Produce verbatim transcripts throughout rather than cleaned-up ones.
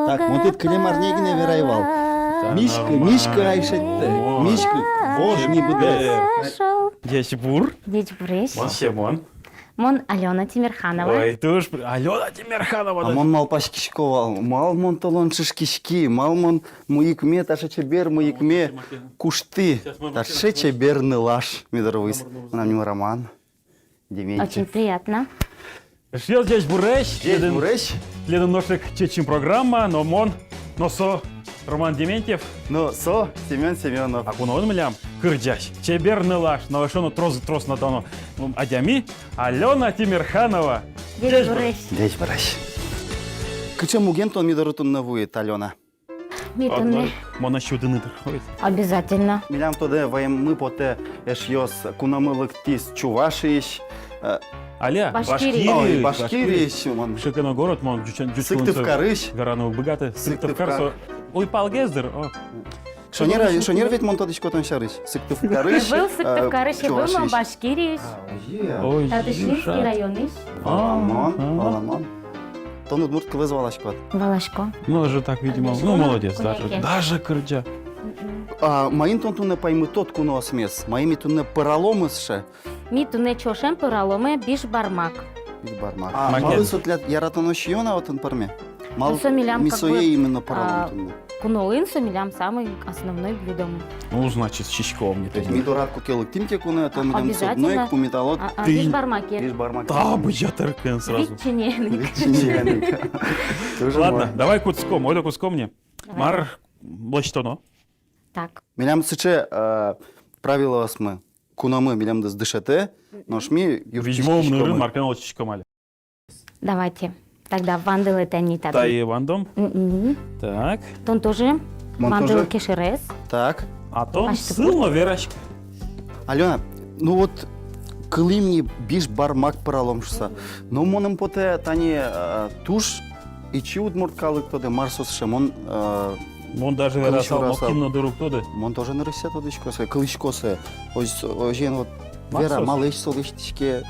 Так, мон тӥлед кылем арня гинэ верай вал. Да, миськы, нормально. Миськы ай шедьтэ. О. Миськы, вож ми быдэс. Ӟечбур. Ӟечбуресь. Мон Семон. Мон Алёна Тимерханова. Ой, туж пр-, Алёна Тимерханова. А даже мон малпаськисько вал, мал мон толон чышкиськи, мал мон мыйыкме, таӵе чебер мыйыкме куштӥ. Таӵе чебер нылаш ми доры вуиз. Мынам нимы Роман Дементьев. Очень приятно. Эшъёс, ӟечбуресь. Ӟечбуресь. Тӥледын, тӥледын нош ик «Чечым» программа, но мон, но со Роман Дементьев. Но со Семён Семёнов. А куноын милям кырӟась, чебер нылаш, но эшшо но трос, трос но тано, м, адями, Алёна Тимерханова. Ӟечбуресь. Ӟечбуресь. Кыӵе муген тон ми доры туннэ вуид, Алёна? Ми туннэ. Мон, мон сюдыны дыр. Ой. Обязательно. Милям тодэ ваеммы потэ, эшъёс, куномы лыктӥз Чувашиысь, э, али-а? Башкириысь. Башкириысь. Ой, Башкириысь, Башкириысь. Мон. Кыӵе ке но город, мон ӟуч-, ӟуч кылын со Сыктывкарысь. Вераны уг быгаты. Сыктывкар. Сыктывкар со уйпалгес дыр, о. Шонер, шонер ведь мон тодӥсько тон сярысь. Сыктывкарысь, э, Чувашиысь. Ӧвӧл, Сыктывкарысь ӧвӧл, мон Башкириысь. А, озьы-а? Ой, Татыщинский районысь. А, валамон, а. Валамон. Тон удмурт кылэз валаськод? Валасько. Ну, уже так, видимо. Ну, молодец, даже, даже кырӟа. Мгм. А маин тон туннэ паймытод куноосмес? Маин ми туннэ пӧраломы сыӵе? Ми туннэ ӵошен пӧраломы бишбармак. Бишбармак. А малы со тӥляд яратоно сиён-а отын пӧрме? Малы со милям, ми сое именно пӧраломы туннэ? Куноын со милям самый основной блюдомы. Ну, значит, сиськом ни. То есть ми дорад куке лыктӥм ке куное, тон милям со одно ик пумиталод. Обязательно. А, а, тӥни. Бишбармаке. Бишбармак. Табыдӟа тэркын сразу. Витчиненик. Витчиненик. Ладно, давай кутском, ойдо кутском ни. Давай. Мар лэсьтоно? Так. Милям сыӵе, э, правилоосмы. Куномы милемдыз дышетэ, нош ми юрттӥськом. Визьмо ымнырын мар ке но лэсьтӥськом али. Давайте. Тогда вандылэ тани татын. Тае вандом. Мгм. Так. Тон тоже вандыл кешырез. Так. А тон сыл но вераськы. Алёна, ну вот кылӥм ни бишбармак пӧралом шуыса. Но мыным потэ, тани, э, туж ичи удмурт калык тодэ, мар со сыӵе, мон, э, мон даже верасал, но кин но дыр уг тоды. Мон тоже нырысьсэ тодӥсько сое, кылӥсько сое. Озьы, озьыен вот вера, малэсь со лэсьтӥське.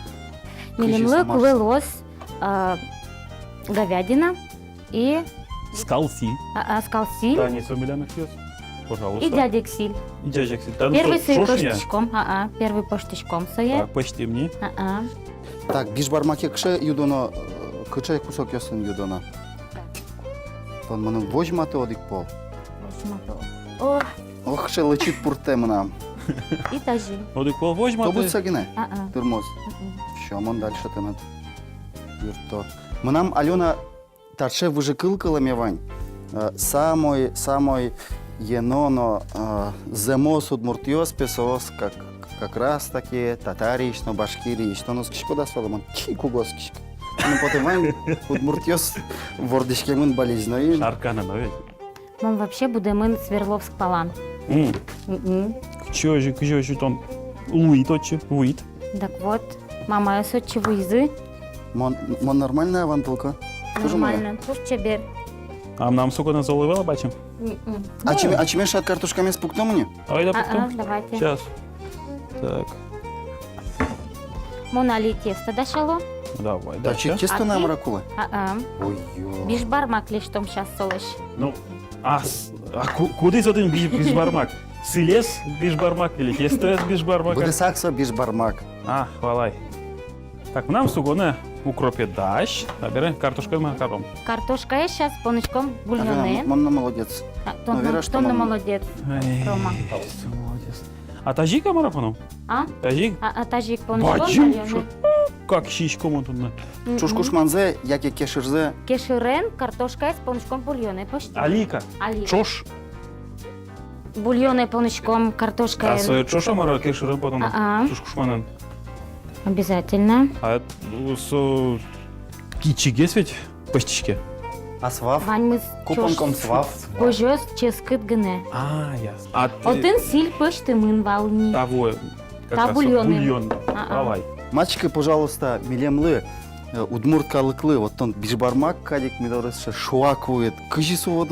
Милемлы кулэ луоз, а, говядина и скал сӥль. А, а, скал сӥль. Тани со милям ик ёз. Пожалуйста. И ӟазег сӥль. И ӟазег сӥль. Тани первый со-, сое ӵош ни-а? Пӧзьтӥськом, а, а, первый пӧзьтӥськом сое. Так, пӧзьтӥм ни. А, а. Так, бишбармаке кыӵе юдоно, э, кыӵе кусокъёсын юдоно? Так. Тон мыным возьматы одӥг пол. Возьмато. О! Ох, кыӵе лэчыт пуртэ мынам. И тазьы. Одӥг пол возьматы. Тобыса гинэ? А-а. Тырмоз. Мгм. Всё, мон дальше тыныд юртто. Мынам, Алёна, таӵе выжыкыл кылэме вань. Э, самой, самой ено но, э, зэмос удмуртъёс, пе, соос как, как раз таки Татариысь но, Башкириысь. Тон оскиськод-а солы? Мон чик уг оскиськы. Ну, потэ вань удмуртъёс вордӥськемын Балезиноын. Шарканын, но ведь. Мон вообще будэмын Свердловск палан. М. Мгм. Кызьы озьы, кызьы озьы тон луид отчы, вуид? Так вот, мамаос отчы вуизы. Мон, мон нормально-а вандылко? Нормально, туж чебер. А мынам соконэ зол ӧвӧл-а бадӟым? М-м. Ачиме, ачиме шат картошкамес пуктом ини? Ойдо пуктом. А-а, давайте. Сейчас. Так. Мон али тесто дасяло. Давай, дася. Тесто но мар-а кулэ? А-а. Ой-ё. Бишбармак лэсьтом сейчас солэсь. Ну, а с-, а ку-, кудӥз отын биш-, бишбармак? Сӥлез бишбармак или тестоез бишбармак? Быдэсак со бишбармак. А, валай. Так, мынам соконэ укропе дась. Табере картошкаен мар каром? Картошкаез сейчас поныськом бульонэ. Ага, мон но молодец. А, тон но, тон но молодец, Рома. Эй, молодец. А тазьы ик-а мар-а поном? А? Тазьы ик? А, а тазьы ик поныськом бульонэ. Бадӟым, шо-, как сиськом отын. Мгм. Ӵош кушманзэ яке кешырзэ? Кешырен картошкаез поныськом бульонэ, пӧзьтӥм. Али ик-а? Али ик. Ӵош. Бульонэ поныськом картошкаен. А сое ӵош-а, мар-а, кешырен потоно? А-а. Ӵош кушманэн. Обязательно. А, ну, со кичигес ведь пӧзьтӥське. А свав? Ваньмыз ӵош. Купонком свав. Пӧзёз ческыт гинэ. А, ясно. А ты... Отын сӥль пӧзьтэмын вал ни. Та вуэ. Как раз бульон. Та бульон. А-а. Давай. Мачкы, пожалуйста, милемлы, э, удмурт калыклы, вот тон бишбармак кадь ик ми доры сыӵе шуак вуид. Кызьы со вот,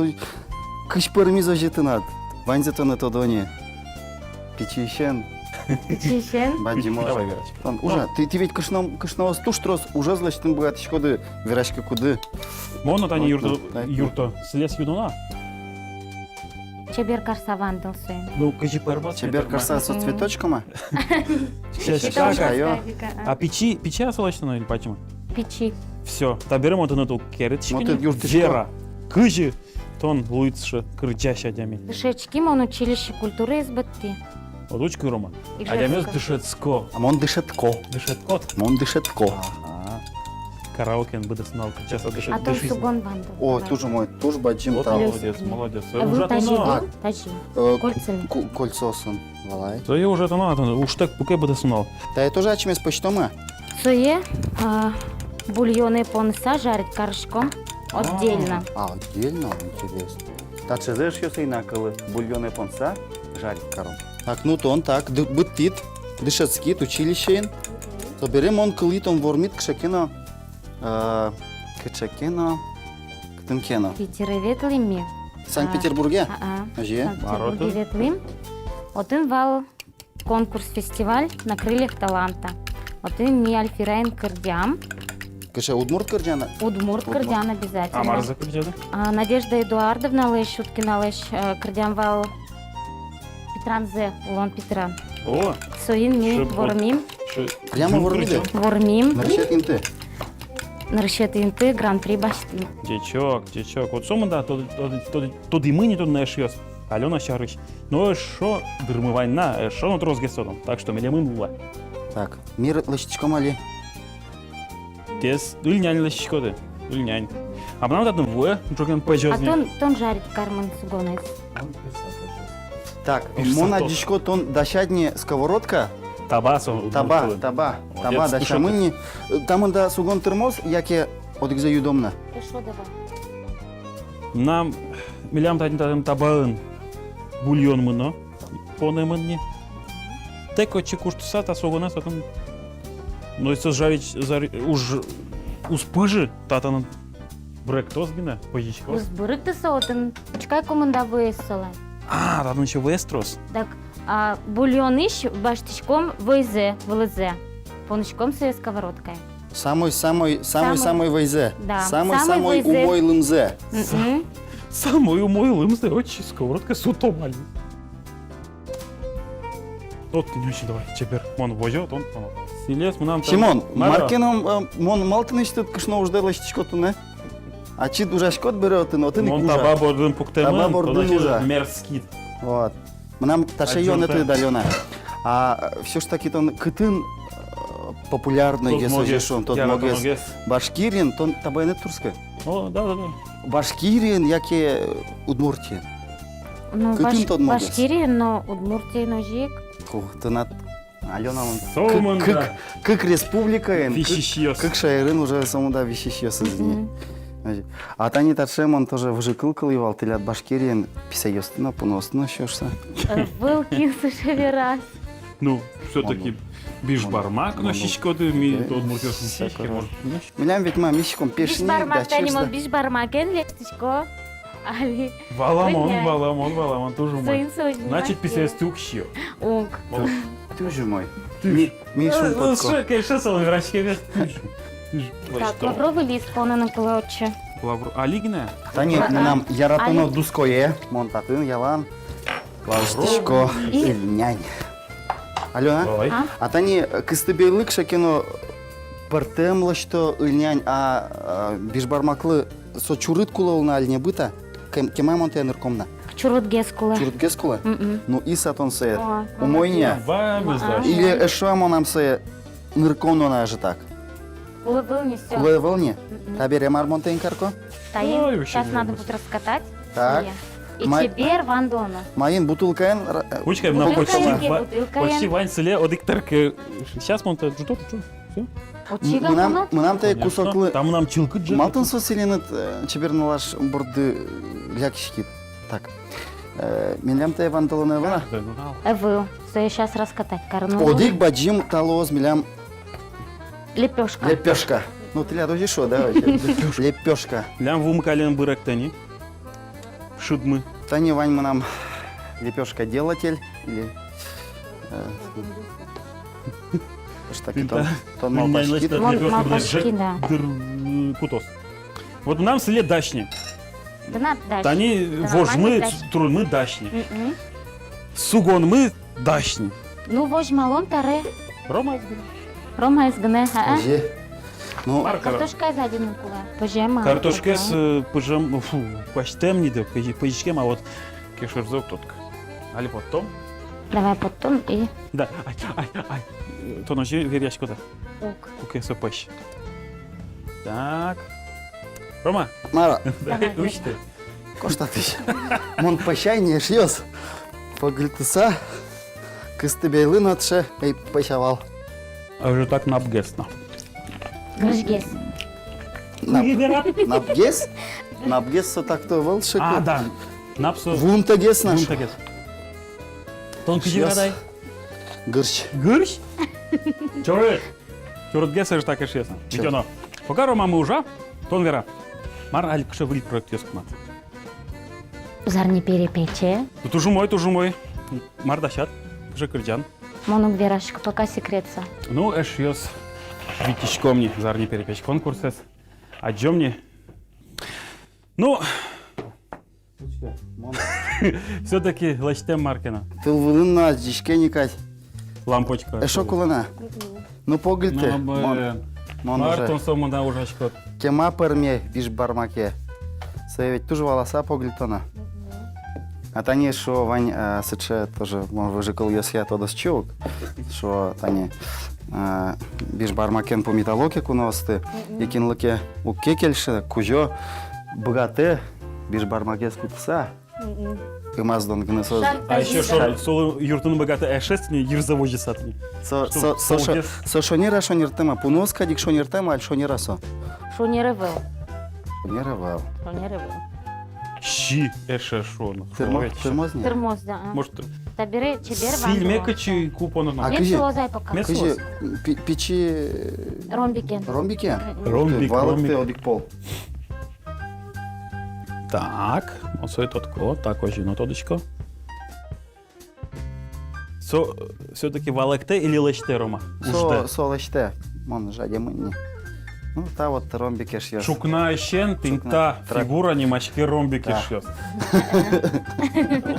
кызьы пӧрмиз озьы тынад? Ваньзэ тонэ тодо ни. Пичиысен. Пичиысен. Бадӟымысь. Давай, Верочка. Тон ужа, тӥ, тӥ ведь кышно, кышноос туж трос ужез лэсьтыны быгатӥськоды, вераськыкуды. Мон но тани юртто, юртто. Сӥлез юдоно. Чебер карса вандыл соин. Ну, кызьы пӧрмоз. Чебер карса со цветочком-а? Чебер карса. А пичи, пичи-а со лэсьтоно или пачи-а? Пичи. Всё, табере мон тыныд уг керетӥськы ни. Вера, кызьы тон луид сыӵе кырӟась адями? Дышетски мон училище культураез быдтӥ. Вот учкы, Роман. Адямиос дышетско. А мон дышетӥсько. Дышетӥськод? Мон дышетӥсько. Ага. Караокен быдэс нунал кырӟаса дыши-, дышиз. А тон сугон вандыл. О, туж умой, туж бадӟым тау. Вот молодец, молодец. Ужатоно. Тазьы. Э, кольцосын. Ку-, кольцосын, валай. Сое ужатоно, а тон ужтэк пуке быдэс нунал. Тае тоже ачмес пӧзьтом-а? Сое, а, бульонэ поныса жарить кариськом отдельно. А, отдельно, интересно. Таӵезэ, эшъёс, ӧй на кылы, бульонэ поныса жарить каром. Так, ну тон так, ды-, быдтӥд, дышетскид училищеын. Собере мон кылӥ, тон вормид кыӵе ке но, э, кыӵе ке но, кытын ке но. Питере ветлӥм ми. Санкт-Петербурге? А, а. Озьы-а? Санкт-Петербурге ветлӥм. Отын вал конкурс, фестиваль «На крыльях таланта». Отын ми Альфираен кырӟам. Кыӵе, удмурт кырӟан-а? Удмурт кырӟан обязательно. А марзэ кырӟады? А, Надежда Эдуардовналэсь, Уткиналэсь, э, кырӟам вал «Питранзэ», «Улон питран». О! Соин ми вормим. Прямо вормиды? Вормим. Нырысетӥ инты? Нырысетӥ инты гран-при басьтӥм. Ӟечок, ӟечок. Вот сомында тод-, тод-, тод-, тодӥмы ни тонэ, эшъёс, Алёна сярысь. Но эшшо дырмы вань на, эшшо но тросгес тодом. Так что милемын улэ. Так, ми лэсьтӥськом али. Тӥ ыльнянь лэсьтӥськоды, ыльнянь. А мынам татын вуэ ӝоген пӧзёз ни. А тон, тон жарить кармын сугонэз. Так, мон адӟисько, тон дасяд ни сковородка. Таба со. Таба, таба, таба дасямын ни. Та мында сугон тырмоз, яке одӥгзэ юдом на? Эшшо давай. Мынам, милям татын, татын табаын бульон мыно, понэмын ни. Тэк отчы куштыса, та сугонэз отын, но со жарить, жарить уж уз пыжы, татын быректоз гинэ, пӧзиськоз. Уз быректы со отын, учкы ай, кумында вуэ солэн. А, татын ещё вуэз трос. Так, а, бульонысь басьтӥськом вӧйзэ, вылызэ. Поныськом сое сковородкае. Самой, самой, самой, самой вӧйзэ. Да. Самой, самой умой лымзэ. Мгм. Самой умой лымзэ, отчы сковородкае сутом али. Вот, не очень давай, чебер. Мон возё, тон, тон. Сӥлез мынам. Симон, мар ке но, э, мон малы тынэсьтыд кышно уждэ лэсьтӥсько туннэ? Ачид ужаськод бере отын, отын ик ужа. Мон таба бордын пуктэмын, таба бордын ужа. Мерзкий. Вот. Мынам таӵе юанэты, Алёна. А, э, всё ж таки тон кытын, э, популярной, тодмогес, если шуом, тодмогес. Башкириын, тон табаенэд турттӥськод. О, да, да, да. Башкириын яке Удмуртиын? Ну, кытын тодмогес? Башкириын но, Удмуртиын но озьы ик. Ку, тынад Алёна, мон кык, кык, кык республикаын, кык, кык шаерын уже сомында висисьёсыз ини. Мгм. А тани таӵе мон тоже выжыкыл кылӥ вал, тӥляд Башкириын писайёсты но, пуныосты но сиё шуса. Э, вылкин сыӵе вераз. Ну, всё-таки бишбармак но сиськоды, ми удмуртъёс но сиське, может. Милям ведь ма, ми сиськом пешник, да, чешта. Бишбармак, тани мон бишбармакен лэсьтӥсько. Али. Валамон, валамон, валамон, туж умой. Значит, писаесты уг сиё. Уг. Туж умой. Туж. Ми, ми шумпотко. Э, э, слушай, конечно, солы вераськеме. Туж. Туж. Так, лавровый лист поныны кулэ отчы. Лавр-, али гинэ? Тани мынам яратоно дуское, мон татын ялан. Лавровый лист. Лэсьтӥсько ыльнянь. Алёна, а тани кыстыбейлы кыӵе ке но пӧртэм лэсьто ыльнянь, а, а, бишбармаклы со чурыт кулэ луыны али небыт-а? Кем-, кема мон тае нырком на? Чурытгес кулэ. Чурытгес кулэ? Мгм. Ну, иса тон сое. О, умой ни-а? Молодец. Или эшшо-а мон ам сое нырконо на ӧжытак? Кулэ ӧвӧл ни, всё. Кулэ ӧвӧл ни? Мгм. Табере мар мон таин карко? Таин. Ой, сейчас надо будет раскатать. Так. И чебер вандоно. Маин бутылкаен ра-, э, бутылкаен, почти, бутылкаен. Почти вань сылэ одӥг тэрке. Сейчас мон тае ӝуто, ӝуто. Всё. Мынам, мынам тае кусоклы. Там мынам чылкыт же. Малтын со сӥленыд, э, чебер нылаш борды, э, лякиськид. Так. Э, милям тае вандолоно ӧвӧл-а? Ӧвӧл. Сое сейчас раскатать кароно. Одӥг бадӟым та луоз милям лепёшка. Лепёшка. Ну, тӥляд озьы шуо, да, вообще? Лепёшка. Милям вумы каллен быректэ ни. Шыдмы. Тани вань мынам лепёшка делатель или, э, что-то тон, тон малпаськид. Малпаськи, да. Дыр, э, кутоз. Вот мынам сӥле дась ни. Тынад дась. Тани вожмы, турынмы дась ни. Мгм. Сугонмы дась ни. Ну, возьмалом табере. Ромаез гинэ. Ромаез гинэ, а? Озьы. Ну, картошкаез адӟыны кулэ. Пыжем-а? Картошкаез, э, пыжем, фу, куасьтэм ни дыр, пыжи-, пыжиськем, а вот кешырзэ уг тодӥськы. Али поттом? Давай поттом и... Да, ай, ай, ай. Тон озьы веръяськод-а? Уг. Куке со пӧсь. Так. Рома. Мар-а? Давай, давай. Усьты. Кошкатӥсь. Мон пӧсь ай ни, эшъёс. Погыльтыса, кыстыбейлы но таӵе ӧй пӧсь вал. А уже так напгес но. Гыржгес. Нап-, напгес? Напгес со так-то ӧвӧл шеку. А, да. Нап со вунтэгес на шуо. Вунтэгес. Тон кызьы верад ай? Гырсь. Гырсь? Чорыт. Чорытгес ӧжытак, эшъёс. Чорыт. Витёно. Пока Ромамы ужа, тон вера. Мар али кыӵе выль проектъёс кумад? Зарни перепече. Ну, туж умой, туж умой. Мар дасяд, кыӵе кырӟан? Мон уг вераськы, пока секрет со. Ну, эшъёс, витиськом ни зарни перепеч конкурсэз. Адӟом ни. Ну, всё-таки лэсьтэм мар ке но. Тыл вылын но адӟиське ни кадь. Лампочка. Эшшо кулэ на. Мгм. Ну, погыльты. Ну, мон, э, мон мар уже. Тон сомында ужаськод. Кема пӧрме виш бармаке. Сое ведь туж валаса погыльтоно. Мгм. А тани шуо вань, э, сыӵе тоже, мон выжыкылъёсъя тодосчи ук. Шуо тани, э, виш бармакен пумитало ке куноосты, мгм, и кинлы ке уг ке кельшы, кузё быгатэ виш бармакез кутыса. Мгм. Ымаз дон гинэ со. Шар-, а ещё шар-, шо-, солы юрттыны быгатэ эшез тӥни, йырзэ возьыса тӥни. Со, со, со шо-, со шонер-а, шонертэм-а, пуныос кадь ик шонертэм-а, али шонер-а со? Шонер ӧвӧл. Шонер ӧвӧл. Шонер ӧвӧл. Си эше шуоно. Тырмо-, шуо ведь. Тырмоз ни? Тырмоз, да, а. Может, табере чебер вандыло. Сӥльме кытчы ку поно но? А мед кызьы? Сылоз ай пока. Мед сылоз. Кызьы? Пи-, пичи, э, ромбикен. Ромбикен? Мгм. Ромбик, валэктэ ромбик. Одӥг пол. Так, мон сое тодӥсько, так озьы но тодӥсько. Со, э, всё-таки валэктэ или лэсьтэ, Рома? Со, уждэ. Со лэсьтэ. Мон жадемын ни. Ну, та вот ромбик, эшъёс. Ӵукнаысен тӥни та фигура нимаське ромбик, эшъёс.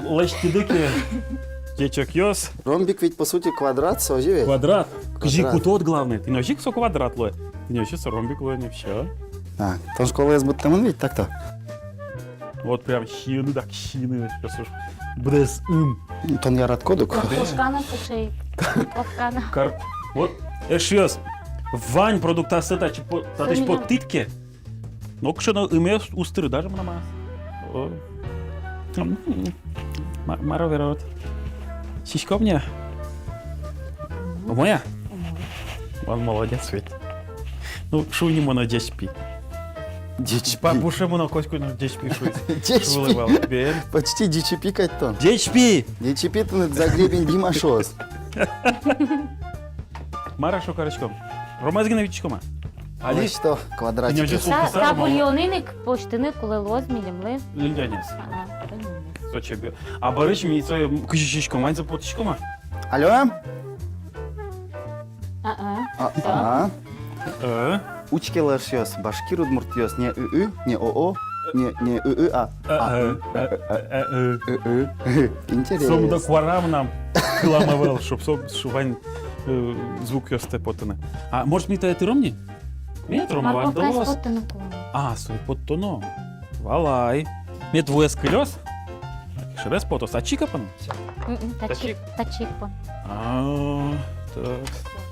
Лэсьтӥды ке, ӟечокъёс. Ромбик ведь, по сути, квадрат, со озьы ведь? Квадрат. Кызьы кутод, главное. Тӥни озьы ик со квадрат луэ. Тӥни озьы со ромбик луэ ни, всё. А, тон школаез быдтэмын ведь, так-то? Вот прям сиыны, так сиыны, просто уж быдэс ым. Тон яратӥськод ук. Картошка но сыӵе ик. Картошка но. Кар-, вот, эшъёс, вань продуктъёсты татчы по-, татысь поттӥд ке. Нокыӵе но ыме уз тыры даже мынам. О. М-м-м. Ма-, мар верад? Сиськом ни-а? Умой-а? Умой. Вал молодец ведь. Ну, шуи ни мон: ӟеч пи. Ӟеч пи. Бабуше мон котьку но ӟеч пи шуи. Ӟеч пи. Шуылы вал. Бен. Почти ӟеч пи кадь тон. Ӟеч пи! Ӟеч пи тыныд Загребин Дима шуоз. Мар-а шуо кариськом? Ромаез гинэ витиськом-а? Али что, квадратик. Та, та бульонын ик пӧзьтыны кулэ луоз милемлы. Льдянец. А, а, понимаю. Со чебер. А бӧрысь ми сое кызьы сиськом, ваньзэ поттӥськом-а? Алло? А-а. А-а. Э? Учкелэ, эшъёс, башкир удмуртъёс, не ы-ы, не о-о, не, не ы-ы, а. Э, э, э, э, э, э. Ы-ы. Интересно. Сомында куара мынам кылам ӧвӧл, чтоб со, чтоб вань, э, звукъёстэ поттыны. А может, ми тае тыром ни? Мед, Рома, вандылоз. Морковкаез поттоно кулэ. А, сое поттоно. Валай. Мед вуэз кылёз. Шерез потоз. Татчы ик-а поно? Мгм, татчы ик. Татчы ик. Татчы ик пон. А, так.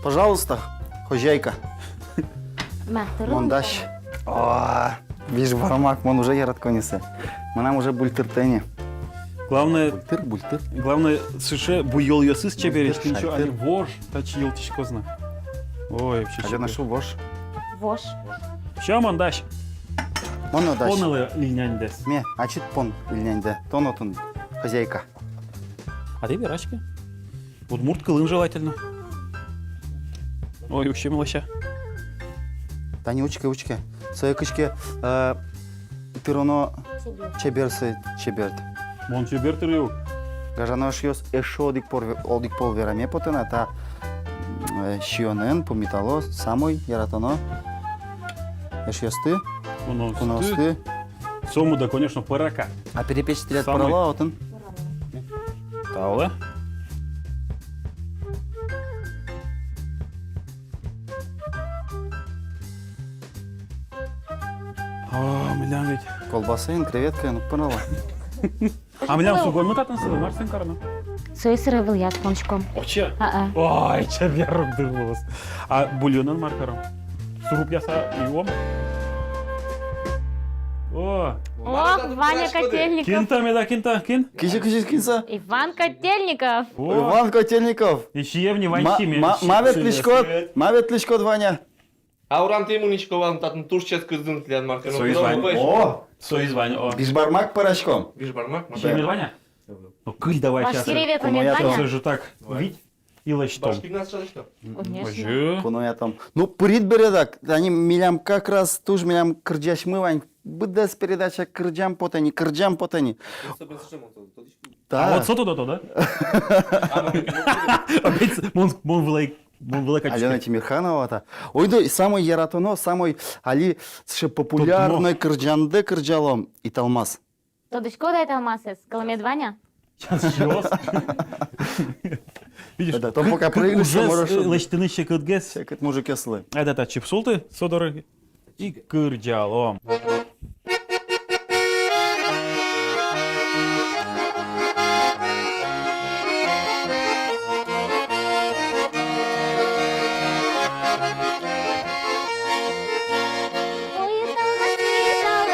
Пожалуйста, хозяйка. Ма, тырын. Мон дась. О, виш бармак, мон уже яратӥсько ни сое. Мынам уже бультыртэ ни. Главное, бультыр, бультыр. Главное, сыӵе буёлъёсыз чебересь, бультыр, тӥни ещё шайтыр. Али вож татчы йылтӥськоз на. Ой, вообще. Алёна, супер. Шу вож. Вож. Всё, мон дась. Мон но дась. Понэлэ ыльняньдэс. Ме, ачид пон ыльняньдэ. Тон отын хозяйка. А тӥ вераське. Удмурт кылын желательно. Ой, усем лэся. Тани учке, учке. Сое кызьы ке, э, тыроно чебер. Чебер сое, чеберд. Мон чебер тыръю. Гажано эшъёс, эшшо одӥг пол ве-, одӥг пол вераме потэ на, та, э, сиёнэн пумитало самой яратоно эшъёсты. Куноосты. Куноосты. Сомында, конечно, пӧрака. А перепеч тӥляд пӧрало-а отын? Пӧрало. Тау. А, милям ведь колбасаен, креветкаен уг пӧрало. А милям сугонмы татын сылэ, мар соин кароно? Сое сыӵе вылъяз понӥськом. Отчы? А-а. Ой, чебер ук дыр луоз. А бульонэн мар каром? Сурупъяса юом? О! Ох, Ваня Котельников. Кин та меда, кин та, кин? Кызьы, кызьы, кин со? Иван Котельников. О! Иван Котельников. И сием ни вань ма-, симе. Ма-, ма ветлӥськод, ма ветлӥськод, Ваня? А урамтӥ мынӥсько вал, татын туж ческыт зын тӥляд, мар ке но. Соиз вань. О! Соиз вань, о. Бишбармак пӧраськом. Бишбармак, мар. Сиемед вань-а? Ну, кыль давай сейчас. Башкирие ветлэмед вань-а? Всё же так, вить и лэсьтом. Башкирие нас лэсьтом. Конечно. Озьы. Куноятом. Ну, пырид бере дак, тани милям как раз туж милям кырӟасьмы вань, быдэс передача кырӟам потэ ни, кырӟам потэ ни. Та. А вот со тодо, тодо. Опять мон, мон вылэ Мон вылэ кадь. Алёна Тимирханова та. Ойдо, самой яратоно, самой али сыӵе популярной кырӟандэ кырӟалом «Италмас». Тодӥськод-а «Италмасэз»? Кылэмед вань-а? Сейчас, сейчас. Видишь, да, там пока проигрыш, уже можешь, э, лэсьтыны секытгес. Секыт мужикъёслы. Айда татчы султы, со доры. И кырӟалом. Ой, италмас,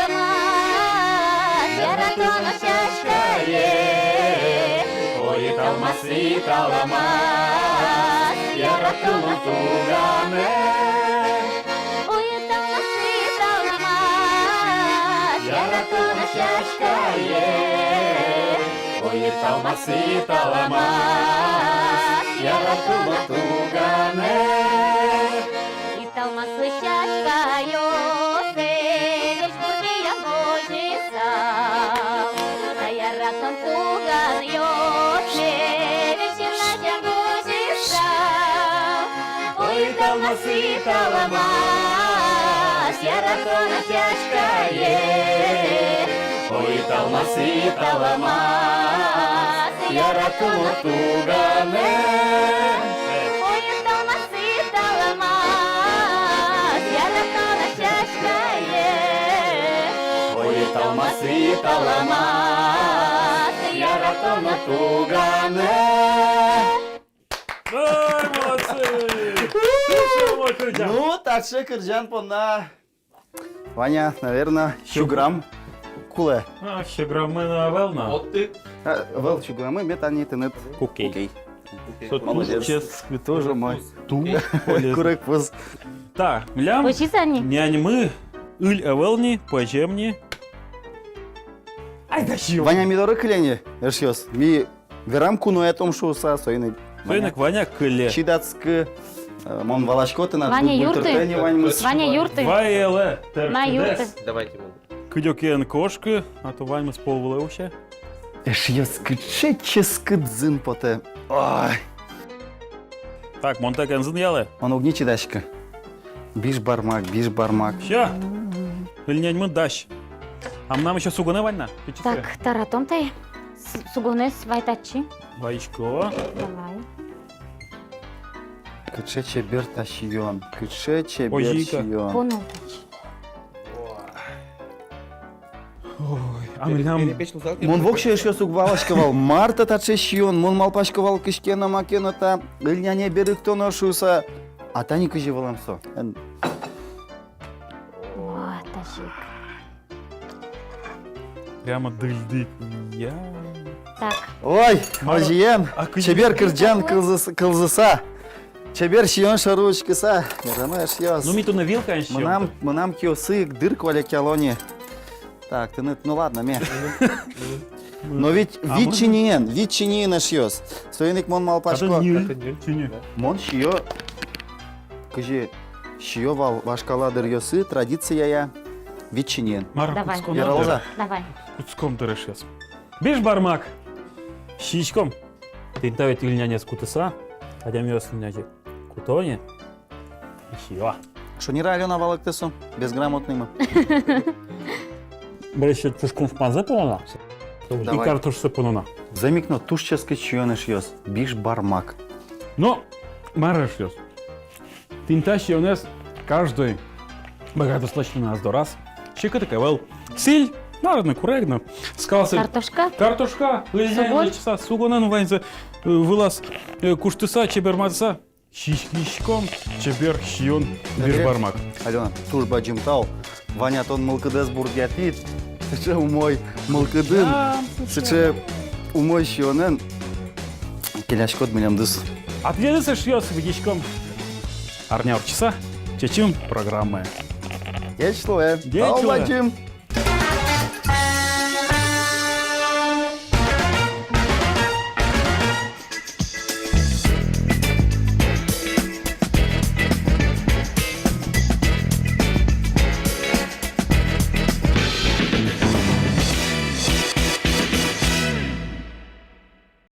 италмас, яратоно сяськае. Ой, италмас, италмас, яратоно туганэ. Ой, италмас, италмас, яратоно сяськае. Ой, италмас, италмас, яратоно туганэ. Италмаслы сяськаёсэ весь бурдъям возьысал, та яратон туганъёсме весь синмазъям возьысал. Ой, италмас, италмас, яратоно сяськае. Ой, италмас, италмас, яратоно туганэ. Ой, италмас, италмас, яратоно сяськае. Ой, италмас, италмас, яратоно туганэ. Ой, молодцы! Ну, таӵе кырӟан понна, Ваня, наверно, сю грамм кулэ. А, сю грамммы но ӧвӧл на. Отты. А, ӧвӧл сю грамммы, мед тани тыныд. Куке. Куке. Куке. Со туж ческыт. Тоже мой. Туж полезно. Курегпуз. Та, милям няньмы ыль ӧвӧл ни, пӧзем ни. Айда сиём. Ваня ми доры кыле ни, эшъёс. Ми верам куноятом шуыса, соин ик. Соин ик Ваня кыле. Чидатскы, э, мон валасько, тынад Ваня юртты. Ваня юртты. Ваня юртты. Ваелэ, на юртты. Давайте, мон. Кыдёкыен кошкы, а то ваньмыз пол вылэ усе. Эшъёс, кыӵе ческыт зын потэ. Ой. Так, мон тэк эн зынъялэ. Мон уг ни чидаськы. Бишбармак, бишбармак. Всё. Ыльняньмы дась. А мынам ещё сугонэ вань на. Пичи. Так, таратом тае. С-, сугонэз вай татчы. Вайисько. Давай. Кыӵе чебер та сиён. Кыӵе чебер сиён. Поно татчы. Ой, а милям... Мон воксё, эшъёс, уг валаськы вал, мар та таӵе сиён, мон малпасько вал, кызьы ке но, маке но та ыльняне берыктоно шуыса, а тани кызьы вылэм со. Эн- О, тазьы ик. Прямо дыльдык. Я. Так. Ой, мар-, озьыен, а кызьы чебер кырӟан кылзыс-, кылзыса. Чебер сиён шоры учкыса, верано, эшъёс. Ну, ми туннэ вилкаен сиём. Мынам, мынам киосы ик дыр куалекъяло ни. Так, тыныд, ну ладно, ме. Но вить, а вить чиньыен, вить чиньыен, эшъёс. Соин ик мон малпасько. Татын ньыль чиньы. Мон сиё, кызьы сиё вал вашкала дыръёсы, традицияя, вить чиньыен. Мар, давай. Кутском дыр. Яралоз-а? Давай. Кутском дыр, эшъёс. Бишбармак. Сиськом. Тӥни та ведь ыльнянез кутыса, адямиос ыльнянез куто ни, и сиё. Шонер-а Алёна валэктэ со, безграмотный ма? Бере ещё тушконфмазэ понона. И картошкасэ понона. Зэм ик но туж ческыт сиён, эшъёс, бишбармак. Но, мар, эшъёс, тӥни та сиёнэз каждой быгатоз лэсьтыны ас дораз. Секыт ик ӧвӧл. Сӥль, наверно, курег но. Скалзэ. Картошка? Картошка. Лэзьыса, сугон? Лэзьыса, сугонэн ваньзэ, э, вылаз, э, куштыса, чеберматыса. Сиськиськом чебер сиён бишбармак. Алёна, туж бадӟым тау. Ваня, тон мылкыдэз бурдъятӥд сыӵе умой мылкыдын, сыӵе умой сиёнэн. Келяськод милемдыз. А тӥледыз, эшъёс, видиськом арня ортчыса «Чечым» программае. Ӟеч луэ. Ӟеч луэ. Тау бадӟым.